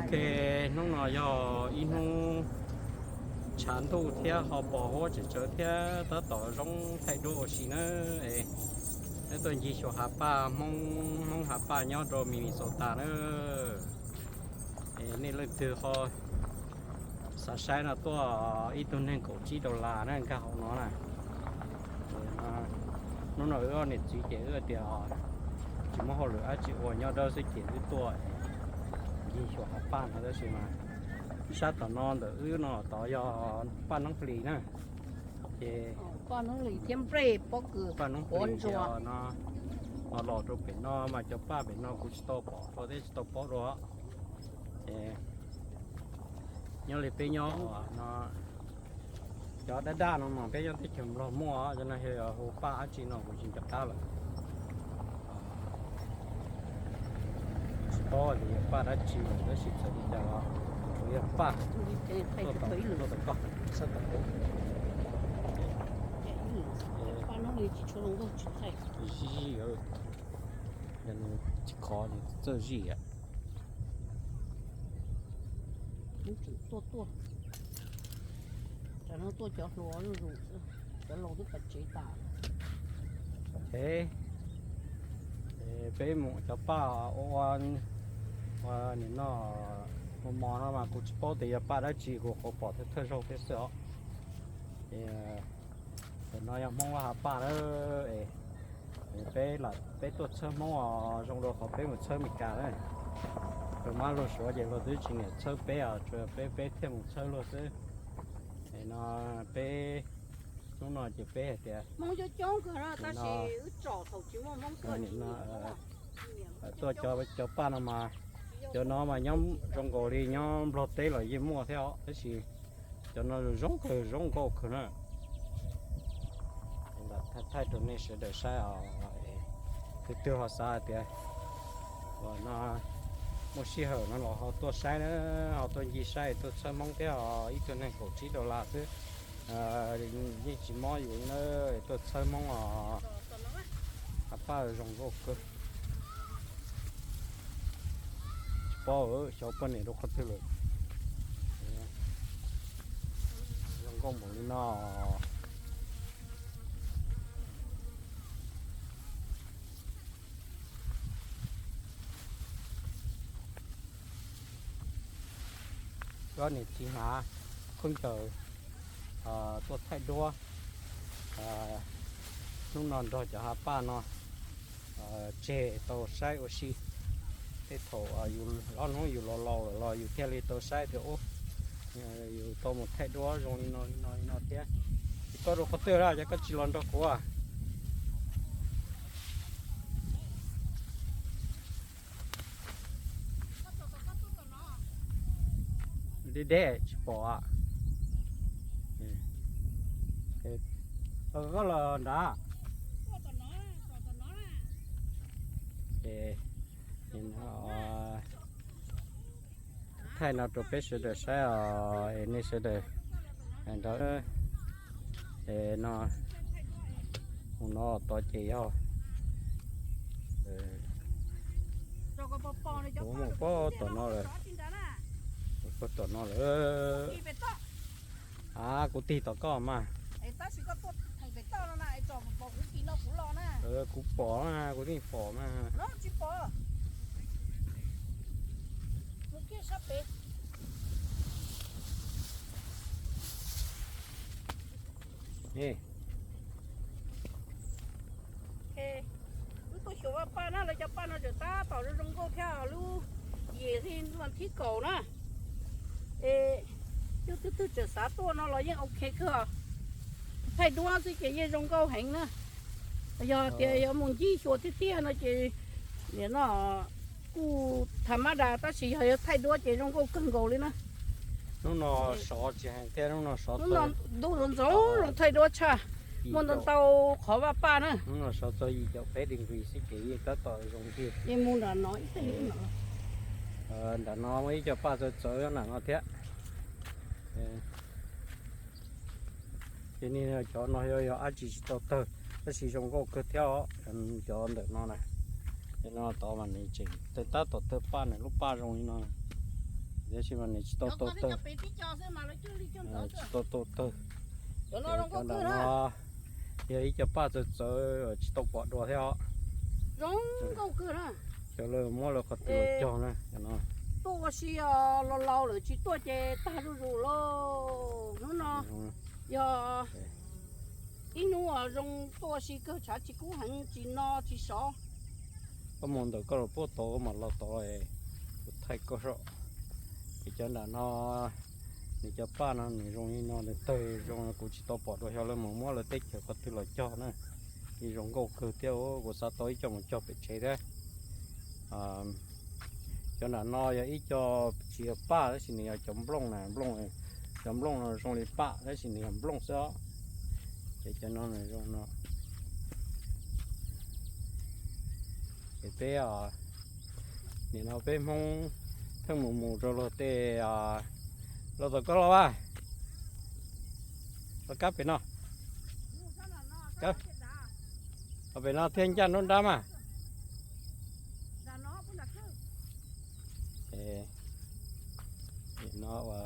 Ok, hnub no yog ib hnub tshav ntuj thiab ho pos huab tseem tsawv thiab tab tom zoo thaij duab ua si na. Es neb tuaj ncig xyuas hav paj Hmoob, Hmoob hav paj nyob rau Minnesota na. Es nej leej twg ho xav saib no tuaj, ib tug neeg kaum tsib dollar na, nkag hauv no na. Hnub no wb ob niam txiv ces wb tias tsis muaj hauj lwm dab tsi ua, nyob dawb xwb ces wb tuaj ncig xyuas hav paj no tab sis mas sab tom no ntawm wb no tod yog paj noob plis na. Ces paj noob plis thiab nplej pob kws, paj noob plis no ho los rau pem no mas cov paj pem no kuv tsis tau pom dua thiab tsis tau paub dua. Ces nyob li peb nyob no, cov daj daj no mas peb nyob teb chaws Nplog muaj, cov no yog hu paj dab tsi no kuv tsis nco qab lawm. Tsis paub tias yog paj dab tsi lawm tab sis txawm li cas los tsuas yog paj. Tuaj tom koj sab tom ub. Zij zij, yog nws tsis khov nws txawj zij. Tuaj tuaj, tam no tuaj cov hluas zuj zus, cov laus twb pais tsev tas. Peb mus cov paj ua, ua nim no mos mos no mas kuv tsis paub tias yog paj dab tsi, kuv qhuav pom thawj thawj zaug thiab xwb os. Tam no yog Hmoob lub hav paj na. Peb, peb tuaj txhawb Hmoob os, zoo dua qhov peb mus txhawb Meskas na. Luag Mab luag Suav ces luag twb tsis niam txhawb peb os, tsuas peb, peb thiaj mus txhawb luag xwb. Es no peb, hnub no ces peb hais tias Hmoob coob coob kawg tab sis wb tsom thaum tsis muaj Hmoob tuaj, tuaj cov paj no mas, cov no mas nyob zoo nkaus li nyob Nplog teb los yeej muaj thiab os, tab sis cov no zoo kawg, zoo nkauj kawg na. Thaij rau nej sawv daws saib os, tus twg ho xav hais tias no muaj sij hawm no los ho tuaj saib na, ho tuaj ncig saib, tuaj txhawb Hmoob thiab os, ib tug neeg kaum tsib dollar xwb, yeej tsis mob yus na, tuaj txhawb Hmoob os. Hav paj zoo nkauj kawg. Tsis paub xyov poj niam rau qhov twg lawm. Zoo nkauj npaum li no. Ob niam txiv hnav khaub ncaws tuaj thaij duab, hnub no nrog cov hav paj no tseg tau saib ua si. Tej thaum ob hnub yus los laus lawm los yus thiaj li tau saib tias ub, yus tau mus thaij duab zoo li no li no li no thiab. Ces koj rau qhov twg lawm ces koj tsis los nrog kuv? Deb deb tsis pom. Koj los nrad. Thaij no rau peb sawv daws saib os, es nej sawv daws nrog no, mus no tod ces yog kuv mus puag tom no lawm, puag tom no lawm. A, kuv tig tom koj mas. Kuv pom na, kuv yeej pom mas. Wb tuaj xyuas vaj paj na, lawv cov paj no tseem tab tom zoo zoo nkauj thiab, lub yim hli vas thib kaum na. Es yog tus twg tseem xav tuaj no los yeej ok kawg. Thaij duab xwb ces yeej zoo nkauj heev na. Yog tias yuav mus ncig xyuas tiag tiag no ces nim no kuj tha mab das, tab sis yog yuav thaij duab ces zoo nkauj kawg nkaus li na. Hnub no sov tsis heev thiab, hnub no sov, hnub no ntuj ntxoov ntxoov zoo thaij duab tshaj. Muaj ntau ntau qhov vaj paj na. Hnub no sov txog yim caum peb degree xwb ces yeej tab tom zoo tiag. Yeej mus nram no ib teg no. Nram no muaj ib co paj txawv txawv nram no thiab. Ces ni cov no yog, yog dab tsi tsis tau tawg, tab sis zoo nkauj kawg thiab os. Cov ntawm no na, no tod mas nws tseem tawg, tab tom tawg paj, nws lub paj zoo li no. Tab sis mas nws tsis tau tau tawg, tsis tau tau tawg. Cov nram no yog ib co paj txawv txawv tsis tau pom dua thiab os. Xyov lawv muab lawv qhov twg los cog na cov no. Tuaj ua si los laus lawm tsis tuaj ces tag zuj zus lauj. Hnub no yog ib hnub zoo tuaj ua si kawg, tshav tsis kub heev, tsis no tsis sov. Koj mus ntawm koj los puag tod mam los tod, kuv thaij koj soj. Ces cov nram no, nws cov paj no nws zoo li no, nws tawg zoo, kuv tsis tau pom dua xyov lawv mus muab lawv teb chaws qhov twg los cog na. Yeej zoo nkauj kawg thiab, kuv xav tau ib co mus cog pem tsev thiab. Cov nram no yog ib co, tsis yog paj tab sis nws yog cov nplooj na, nplooj, cov nplooj no zoo li paj tab sis nws yog nplooj xwb os. Ces cov no zoo no. Ces peb, nim no peb Hmoob pheej mus mus rau luag tej, luag tom koj los as, los kab pem no, pem no thiaj ncaj nruab nrab mas. No ua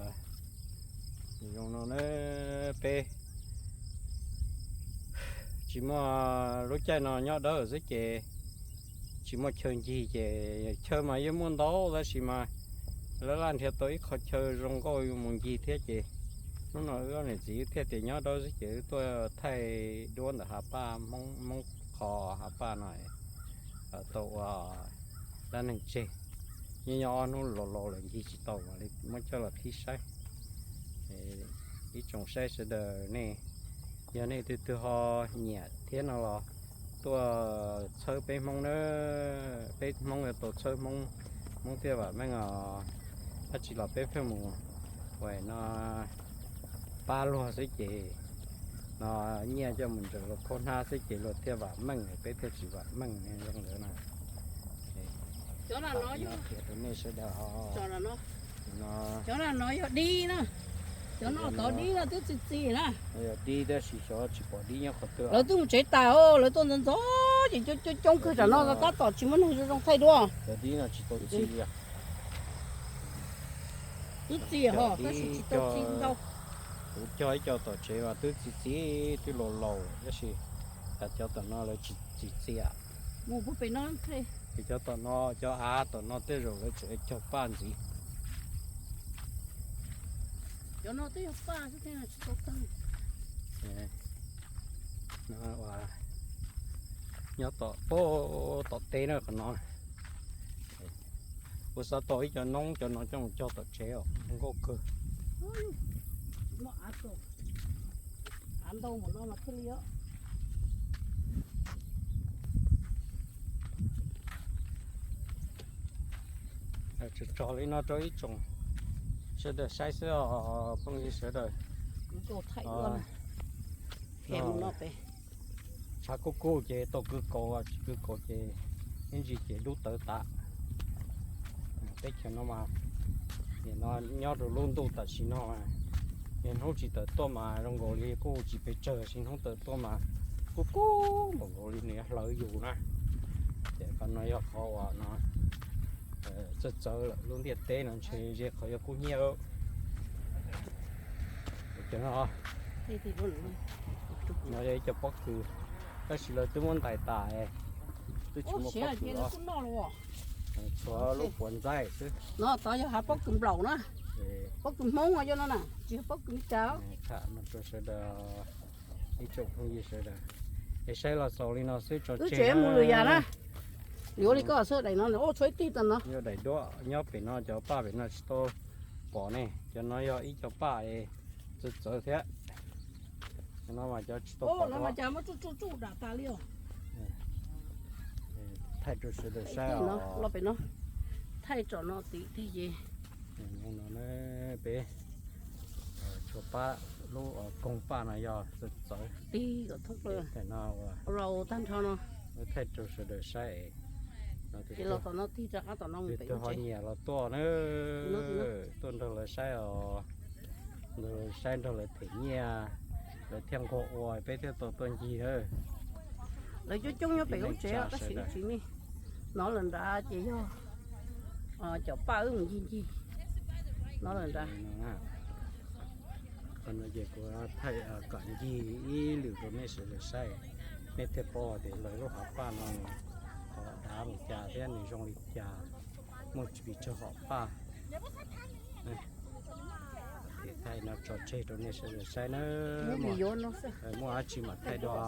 zoo no na, peb tsis muaj, lub caij no nyob dawb xwb ces tsis muaj chaw ncig ces chaw mas yeej muaj ntau tab sis mas lawv laj nrhiav tau ib qho chaw zoo nkauj yuav mus ncig thiab ces hnub no wb ob niam txiv wb thiaj tias nyob dawb xwb ces wb tuaj thaij duab ntawm hav paj, Hmoob qhov hav paj no tau ua dab neeg tseg. Nyob nyob ob hnub laus laus lawm ncig tsis tau li, muab coj los qhib saib. Ib tsoom saib sawv daws nej, yog nej twg twg ho nyiam thiab no los tuaj txhawb peb Hmoob na, peb Hmoob yuav tau txhawb Hmoob, Hmoob thiaj vam meej os. Tab sis los peb pheej mus ua no pab luag xwb ces no nyiaj coj mus ntsaws luag khaub hnab xwb ces luag thiaj vam meej, peb thiaj tsis vam meej zoo ntawd na. Qhia rau nej sawv daws. Cov no yog dib na, cov no tod dib no twb txi txiv na. Yog dib tab sis xyov tsis pom dib nyob qhov twg. Lawv twb mus tsev tas, lawv tuaj ntxov ntxov ces coob coob kawg tam no tab tom tsis muaj neeg zoo zoo thaij duab. Cov dib no tsis tau txi li. Twb txi ho tab sis tsis tau txi ntau. Kuv cog ib co tom tsev mas twb txi txiv twb laus laus tab sis cov tom no lawv tsis txi txiv. Mus puag pem no, ces cov tom no, cov av tom no tej zaum lawv tseem cog paj ntxiv. Cov no twb yog paj xwb thiab tsis tau tag. Nyob tom, tom teb na qhov no. Kuv xav tau ib co noob cov no coj mus cog tom tsev os, nkauj kawg. Av ntau mus no mas thiaj li os. Tso li no rau ib tsoom sawv daws saib xwb os phooj ywg sawv daws. Tshav kub kub ces tau kwv kaus, tsis kwv kaus ces ib ntsis ces dub tawv tas. Teb chaws no mas nim no nyob rau lub ntuj tam sim no, niaj hnub tsis tawm tuaj mas zoo nkaus li kuj tsis pes tsawg, sim hnub tawm tuaj mas kub kub npaum nkaus li nws yuav hlawv yus na. Ces qhov no yog qhov uas no txawv txawv lawm, lub ntiaj teb no ntshe ze qhov yuav kub hnyiab. Cov no, no yog ib co pob kws, tab sis lawv twb muab ntais tas, twb tsis muaj pob kws os. Tshuav lub puav ntxaib xwb. No tod yog hav pob kws nplaum na, pob kws Hmoob yog no na, tsis yog pob kws Meskas. Tham no rau sawv daws, ib tsoom phooj ywg sawv daws, es saib los xaus li no xwb tso tseg mus lwm yam na. Yuav li koj xwb, daim no ua tshuav ib teg tam no. Yog daim duab nyob pem no, cov paj pem no tsis tau pom ne, cov no yog ib co paj es txawv txawv thiab. Cov no mas cov tsis tau pom no mas cas muab tsuj tsuj tsuj dam tas li os. Thaij rau sawv daws saib os. Los pem no, thaij tsom no tim teg ces. Peb tshuav pab lub koog paj no yog txawv txawv. Tig kom thoob plaws. Thaij no, tag nrho no. Thaij rau sawv daws saib. Ces los tom no tig rov qab tom no mus pem. Ho nyiam los tuaj na, tuaj nrog lawv saib os. Nrog lawv saib, nrog lawv them nyiaj, lawv thiaj nquag ua peb thiaj tau tuaj ncig na. Lawv coob coob nyob pem lub tsev tab sis wb tsis me. No lawm nrad ces yog cov paj wb mus ncig ncig. no lawm nrad. Qhov no ces kuv thaij kom ncig ib lwm rau nej sawv daws saib, nej thiaj paub tias lawv lub hom paj no qhov dav li cas thiab nws zoo li cas, muaj tsis pes tsawg hom paj. Thaij no tso tseg rau nej sawv daws saib na, muaj dab tsi mam thaij dua.